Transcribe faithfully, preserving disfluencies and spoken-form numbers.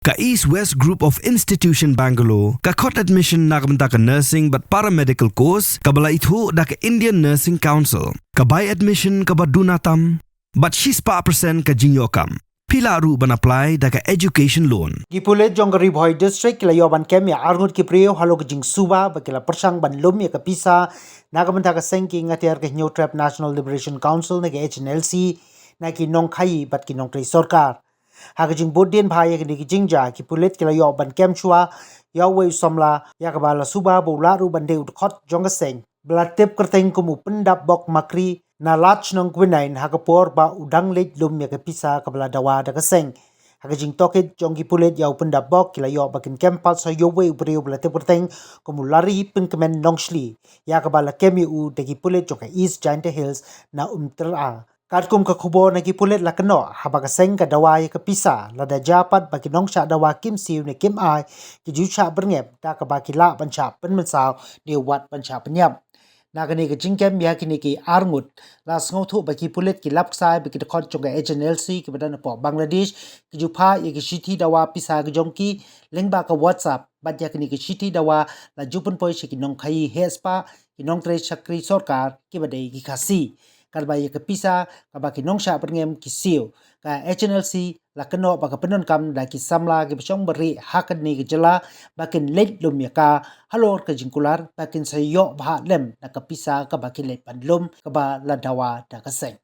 Ka East West Group of Institution Bangalore ka khot admission na ka bynta ka nursing bad paramedical course kaba la ithuh da ka Indian Nursing Council. Ka bai admission kaba duna tam bad shispah percent ka jingïoh kam. Phi lah ruh ban apply da ka education loan. Ki pulit jong ka Ri Bhoi District ki la ïoh ban kem ïa arngut ki briew halor ka jingsuba ba ki la pyrshang ban lum ïa ka pisa na ka bynta ka seng ki ngat ïar ka Hynñiewtrep National Liberation Council ne ka H N L C na ki nongkhaïi bad ki nongtrei sorkar. Ha ka jingbud dien bha ïa kine ki jingjia, ki pulit ki la ïoh ban kem shuwa ïa uwei u samla ïa kaba la suba ba u lah ruh ban dei u dkhot jong ka seng ba la tip kyrteng kum u Pyndapbok Makri na Lad Shnong Kwinain ha ka por ba u dang leit lum ïa ka pisa kaba la dawa da ka seng. Ha ka jingtohkit jong ki pulit ïa u Pyndapbok ki la ïoh ba kin kem pat sa ïa uwei u briew ba la tip kyrteng kum u Lari Pynkmen Nongshli ïa kaba la kem ïa u da ki pulit jong ka East Jaintia Hills na Umtyrah. Katkum ka khubor na ki pulit la kynnoh haba ka seng ka dawa ïa ka pisa, lada jia pat ba ki nongshah dawa kim siew ne kim ai, ki ju shah byrngem da kaba ki lah ban shah pynmynsaw ne wat ban shah pynïap. Na kane ka jingkem ïa kine ki arngut, la sngewthuh ba ki pulit ki lap ksai ba ki dkhot jong ka H N L C kiba don hapoh Bangladesh ki ju phah ïa ki shithi dawa pisa ki jong ki lyngba ka WhatsApp, bad ïa kine ki shithi dawa la ju pynpoi sha ki nongkhaïi heh spah, ki nongtrei shakri sorkar kiba dei ki Khasi. Katba ïa ka pisa kaba ki nongshah byrngem ki siew, ka H N L C la kynnoh ba ka pyndonkam da ki samla kiba shong barieh ha kane ka jylla ba kin leit lum ïa ka halor ka jingkular ba kin sa ïoh bha lem na ka pisa kaba ki leit ban lum kaba la dawa da ka seng.